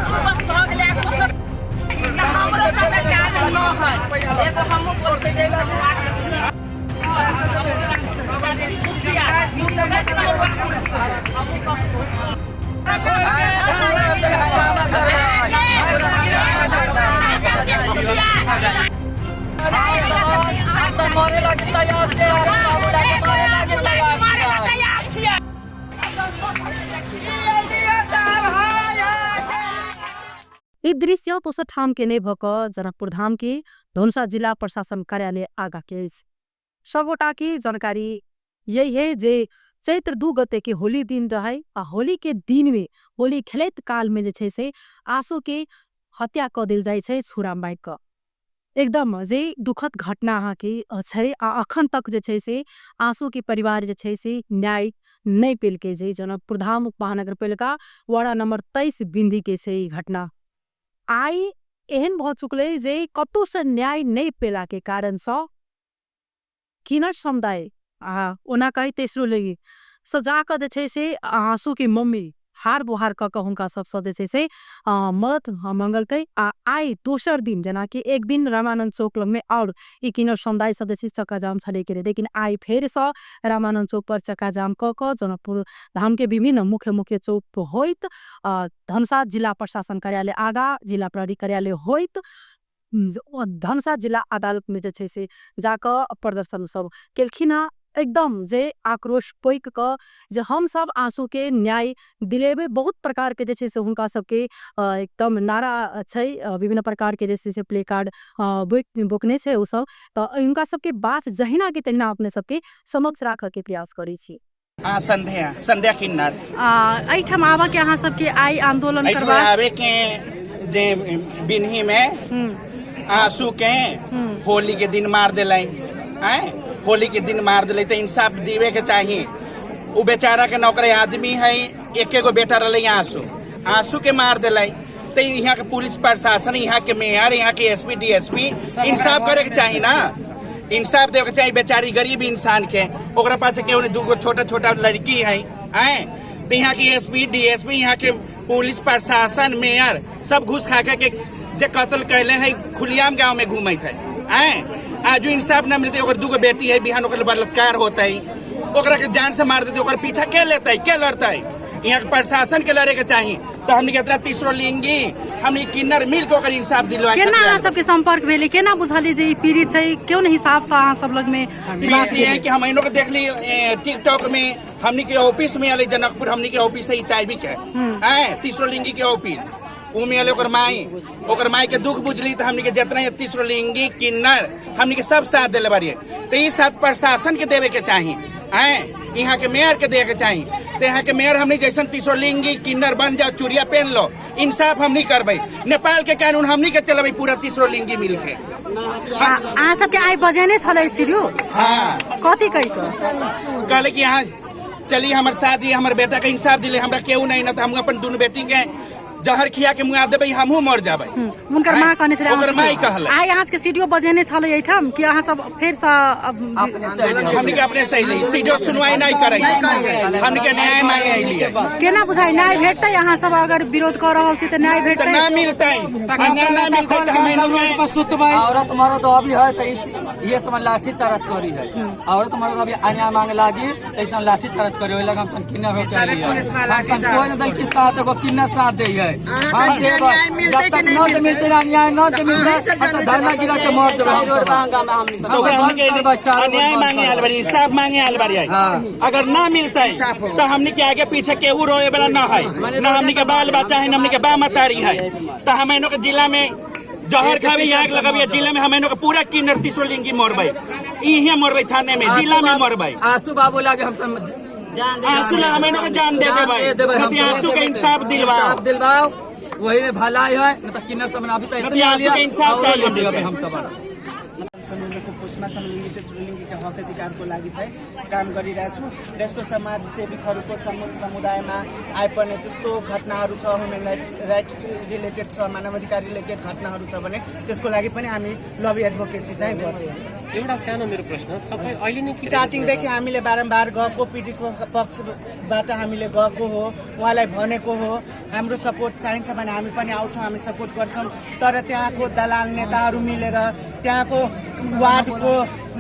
दू वर्ष भऽ गेलै, कुछो तऽ हमरो सबके कारण न है। एगो हमहूँ बोलबै जे मुखिया मरे लागी तैयार छै, मारे ला तैयार छियै। ई दृश्य दोसर ठाम के नहि भऽ कऽ जनकपुर धाम के धनुषा जिला प्रशासन कार्यालय आगा के अछि। सबगोटा के जानकारी यही है जे चैत्र 2 गते के होली दिन रहे आ होली के दिन में होली खेलैत काल में जे छै से आंसू के हत्या कऽ देल जाइ छै छुरा मारि कऽ। एकदम जे दुखद घटना अहाँ के छै आ अखन तक जे छै से आंसू के परिवार जे छै से न्याय नहि पेलकै। जे जनकपुर धाम उपमहानगरपालिका वार्ड नंबर 23 बिंदी के छै ई घटना। आइ एहन भऽ चुकलै जे कतौ से न्याय नहि पेला के कारण सँ किन्नर समुदाय आ ओना कही तेसरो लिंगी से जाकऽ जे छै से आंसू के मम्मी हार बुहार कऽ कऽ हुनका सबसँ जे छै से मदद मंगलकै। आ आइ दोसर दिन जेनाकि एक दिन रामानंद चौक लगमे और ई किन्नर समुदाय सब जे छै चक्का जाम छलै के, लेकिन आइ फेरसँ रामानंद चौक पर चक्का जाम कऽ कऽ जनकपुर धाम के विभिन्न मुख्य मुख्य चौक होइत धनुषा जिला प्रशासन कार्यालय आगा जिला प्रहरी कार्यालय होइत धनुषा जिला अदालत में जे छै से जाकऽ प्रदर्शन सब केलखिन हँ। एकदम जे आक्रोश पोकि कऽ जे हम सब आंसू के न्याय दिलेबै, बहुत प्रकार के जे छै से हुनका सबके एकदम नारा छै, विभिन्न प्रकार के जे छै से प्ले कार्ड बोकने छै ओ सब। तऽ हुनका सबके बात जहिना के तहिना अपने सबके समक्ष राखऽ के प्रयास करै छी। हाँ, संध्या, संध्या किन्नर। एहिठाम आबऽ के अहाँ सबके आइ आंदोलन एहिठाम करबा आबे के जे बिन्ही में आंसू के होली के दिन मार दिले, आय होली के दिन मार दिले तो इंसाफ दिवे के चाहिए। उ बेचारा के नौकरी आदमी है, एक एगो बेटा रहे आंसू, आंसू के मार दिले तो यहाँ के पुलिस प्रशासन, यहाँ के मेयर, यहाँ के एसपी डीएसपी इंसाफ करे के चाहिए ना, इंसाफ देवे के चाहिए बेचारी गरीब इंसान के। ओकरा पास केहू नहीं, दूगो छोटा छोटा लड़की है, आए तो यहाँ के एसपी डीएसपी, यहाँ के पुलिस प्रशासन, मेयर सब घूस खा के जे कत्ल कैले है खुलियाम गांव में घूमत है, आए आज इंसाफ न मिलते। ओकर दूगो बेटी है, बिहान ओकर बलात्कार होता है, ओकरा के जान से मार देते, ओकर पीछा के लेते, के लड़ते? यहाँ के प्रशासन के लड़े के चाहिए। तो हमनी के इतना तीसरो लिंगी हमनी किन्नर मिल के ओकर इंसाफ दिलवा। केना अहाँ सबके संपर्क भेलै, केना बुझलियै जे ई पीड़ित छै, केहन हिसाब से अहाँ सब लग में ई बात है कि हम इनो के देख ली टिकटॉक में, हमनी के ऑफिस में अले जनकपुर, हमनी के ऑफिस है एचआईवी के, आए तीसरो लिंगी के ऑफिस उ में अले ओकर माई, ओकर माई के दुख बुझली तो हमनी के जितना तीसरो लिंगी किन्नर हमनी के सब साथ दिले बारी। तो ई साथ प्रशासन के देवे के चाहिए, आए यहाँ के मेयर के देवे के चाहिए। तो यहाँ के मेयर हमनी जैसन तीसरो लिंगी किन्नर बन जाओ, चूड़िया पहन लो, इंसाफ हमनी करबै, नेपाल के कानून हमनी के चलेबै पूरा तीसरो लिंगी मिल के। अहाँ सबके आइ बजेने छलै सीढ़ियो? हाँ। कथी कहि कऽ? कहले कि यहाँ चली हमर शादी, हमर बेटा के इंसाफ दिले, हमरा केहू नहीं ना तो हम अपन दुनू बेटी के जहर खिया के मुआ देबै, हमहू मर जाबै। हुनकर माँ कहने छलै? ओकर माई कहलै। आइ अहाँ सबके सीडीओ बजेने छलै एहिठाम कि अहाँ सब फेर सँ हमनी के अपने सही ली सीडीओ सुनवाई नहीं करै, हमनी के न्याय मांगे अइलियै। केना बुझाइ न्याय भेटतै? अहाँ सब अगर विरोध कऽ रहल छी तऽ न्याय तऽ भेटतै? ना मिलतै, आ ना ना मिलतै तऽ हम सब रोड पर सुतबै। औरत मर्द अभी है तो इस ये समय लाठी चार्ज करी है, औरत मर्द अभी अन्याय मांगे लागी तो ऐसा लाठी चार्ज करी, ओहि लगे हम सब किन्नर होके अलियै। हम सब कोई न दल के साथ एगो किन्नर साथ दे है, हम देबै जब तक न मिलते ना न्याय, न मिलते तो धरना गिरा के मर जेबै हम सब। तो ओकरा हमनी के अन्याय मांगे आयल बारी, इंसाफ मांगे आयल बारी। अगर ना मिलतै तो हमनी के आगे पीछे केहू रोए वाला ना है, ना हमनी के बाल बच्चा है, ना हमनी के बा मतारी है। तो हम के जिला में जहर खाबी, आग लगाबी, जिला में हम के पूरा किन्नर तीसरो लिंगी मरबै, इहे मरबै, थाने में जिला में मरबै। आंसू बाबू लागे हम सब आंसू ला हम के जान दे देबै, नहीं आंसू के इंसाफ दिलवाओ, इंसाफ दिलवाओ, वही में भलाई है, नहीं तो किन्नर सब अभी तो नहीं आंसू के इंसाफ चाहिए हम सब। पुष्पा समलिंगी तीसरो लिंगी के हक अधिकारको लागि चाहिँ काम गरिरहेको छु। र यस्तो समाजसेवीहरूको समुदायमा आइपर्ने त्यस्तो घटनाहरू छ, ह्युमन राइट्स रिलेटेड छ, मानवाधिकार रिलेटेड घटनाहरू छ भने त्यसको लागि पनि हामी लबी एडभोकेसी चाहिँ गर्छौँ। एउटा सानो मेरो प्रश्न, तपाईँ अहिले नै के स्टार्टिङदेखि हामीले बारम्बार गएको, पीडितको पक्षबाट हामीले गएको हो, उहाँलाई भनेको हो हाम्रो सपोर्ट चाहिन्छ भने हामी पनि आउँछौँ, हामी सपोर्ट गर्छौँ। तर त्यहाँको दलाल नेताहरू मिलेर, त्यहाँको वार्डको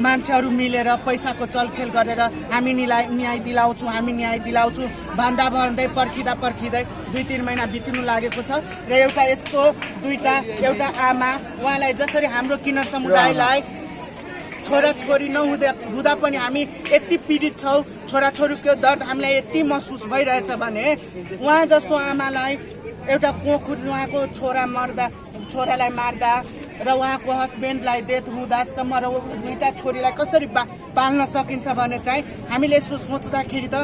मान्छेहरू मिलेर पैसाको चलखेल गरेर हामी न्याय दिलाउँछौँ, हामी न्याय दिलाउँछौँ भन्दा भन्दै पर्खिँदा पर्खिँदै 2-3 महिना बित्नु लागेको छ। र एउटा यस्तो दुईटा, एउटा आमा, उहाँलाई जसरी हाम्रो किन्नर समुदायलाई छोराछोरी नहुँदा हुँदा पनि हामी यति पीडित छौँ, छोराछोरीको दर्द हामीलाई यति महसुस भइरहेछ भने उहाँ जस्तो आमालाई एउटा कोख उहाँको छोरा मर्दा, छोरालाई मार्दा र उहाँको हस्बेन्डलाई डेथ हुँदासम्म र दुईटा छोरीलाई कसरी पाल्न सकिन्छ भने चाहिँ हामीले यसो सोच्दाखेरि त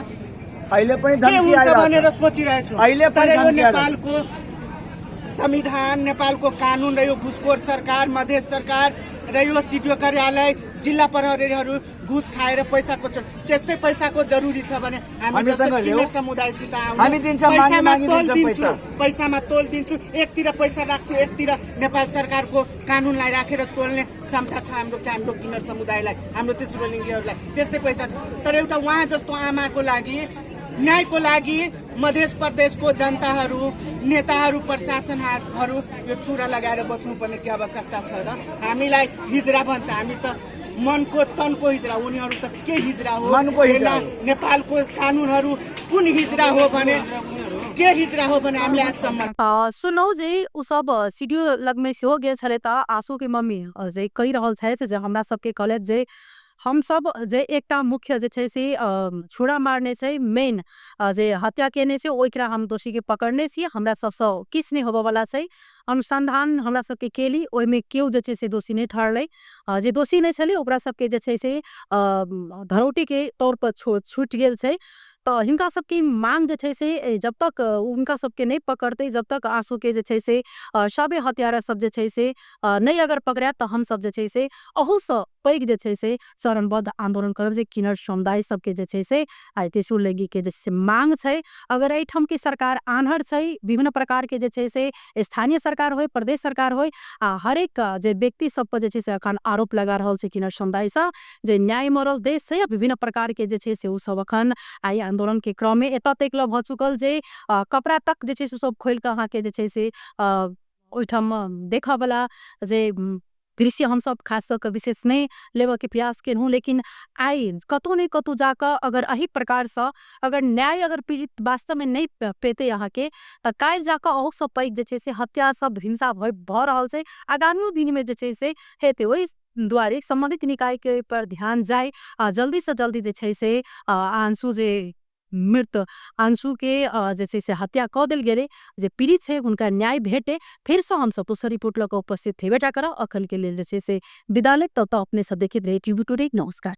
अहिले पनि के धम्की हुन्छ आइरहेछ। भनेर सोचिरहेछु। अहिले पनि तर यो धम्की आइरहेछ। नेपालको संविधान, नेपालको कानुन र यो घुसखोर सरकार, मधेस सरकार र यो सिडिओ कार्यालय, जिल्ला प्रहरीहरू घुस खाएर पैसाको त्यस्तै पैसाको जरुरी छ भने हामी हामीसँग जस्तो ल्याऊ। किन्नर समुदायसित आउनु। हामी दिन्छौँ, मागी पैसामा मागी तोल दिन्छौँ दिन्छु, पैसा। पैसामा तोल दिन्छु, एकतिर पैसा राख्छु, एकतिर नेपाल सरकारको कानुनलाई राखेर तोल्ने क्षमता छ हाम्रो किन्नर समुदायलाई, हाम्रो तेस्रो लिङ्गीहरूलाई त्यस्तै पैसा छ। तर एउटा उहाँ जस्तो आमाको लागि, न्यायको लागि मध्य प्रदेशको जनताहरू, नेताहरू, प्रशासनहरू यो चुरा लगाएर बस्नुपर्ने के आवश्यकता छ र? हामीलाई हिजरा भन्छ, हामी त मनको तनको हिजरा, उनीहरू त के हिजरा हो? मनको हिजरा हो। नेपालको कानुनहरू कुन हिजरा हो भने, के हिजरा हो भने हामीले आजसम्म सुनौ जे ओ सब सीडीओ लगमे सेहो गेल छलै तऽ आशूके मम्मी जे कहि रहल छथि जे हमरा सबके कहलथि जे हमसब जे एकटा मुख्य जे छै से छुरा मारने छै, मेन जे हत्या केने छै ओकरा हम दोषीके पकड़ने छी, हमरा सबसँ किछु नहि होबऽवला छै। अनुसंधान हमरा सबके केली, ओहिमे केओ जे छै से दोषी नहि ठहरलै, जे दोषी नहि छलै ओकरा सबके जे छै से धरौटीके तौर पर छूटि गेल छै। तऽ हिनका सबके मांग जे छै से जब तक हुनका सबके नहि पकड़तै, जब तक आंसूके जे छै से सबे हत्यारा सब जे छै से नहि अगर पकड़ायत तऽ हमसब जे छै से अहूसँ पैघ जे छै से चरणबद्ध आंदोलन करब। जे किन्नर समुदाय सबके जे छै से आइ तेसुर लैंगिकके जे छै मांग छै, अगर एहिठामके सरकार आन्हर छै, विभिन्न प्रकारके जे छै से स्थानीय सरकार होइ, प्रदेश सरकार होइ, आ हरेक जे व्यक्ति सब पर जे छै से अखन आरोप लगा रहल छै किन्नर समुदायसँ जे न्याय मरल देश छै, आ विभिन्न प्रकारके जे छै से ओ सब अखन आइ आंदोलन के क्रम में एतऽ तक भऽ चुकल जे कपड़ा तक जे छै से सब खोलि कऽ अहाँके जे छै से ओहिठाम देखऽवला जे दृश्य हमसब खास कऽ के विशेष नहि लेबऽके प्रयास केलहुँ, लेकिन आइ कतहु ने कतहु जाकऽ अगर एहि प्रकारसँ अगर न्याय अगर पीड़ित वास्तवमे नहि पेतै अहाँके तऽ काल्हि जाकऽ अहूसँ पैघ जे छै से हत्या सब हिंसा भऽ रहल छै, आगामियो दिनमे जे छै से हेतै। ओहि दुआरे सम्बन्धित निकायके पर ध्यान जाय आ जल्दीसँ जल्दी जे छै से आंसू जे मृत आंसूके जे छै से हत्या कऽ देल गेलै, जे पीड़ित छै हुनका न्याय भेटे। फेरसँ हमसब दोसर रिपोर्ट लऽ कऽ उपस्थित हेबेटा करब। अखनके लेल जे छै से विदा लेब, तब तऽ अपने सब देखैत रही टीवी टुडे। नमस्कार।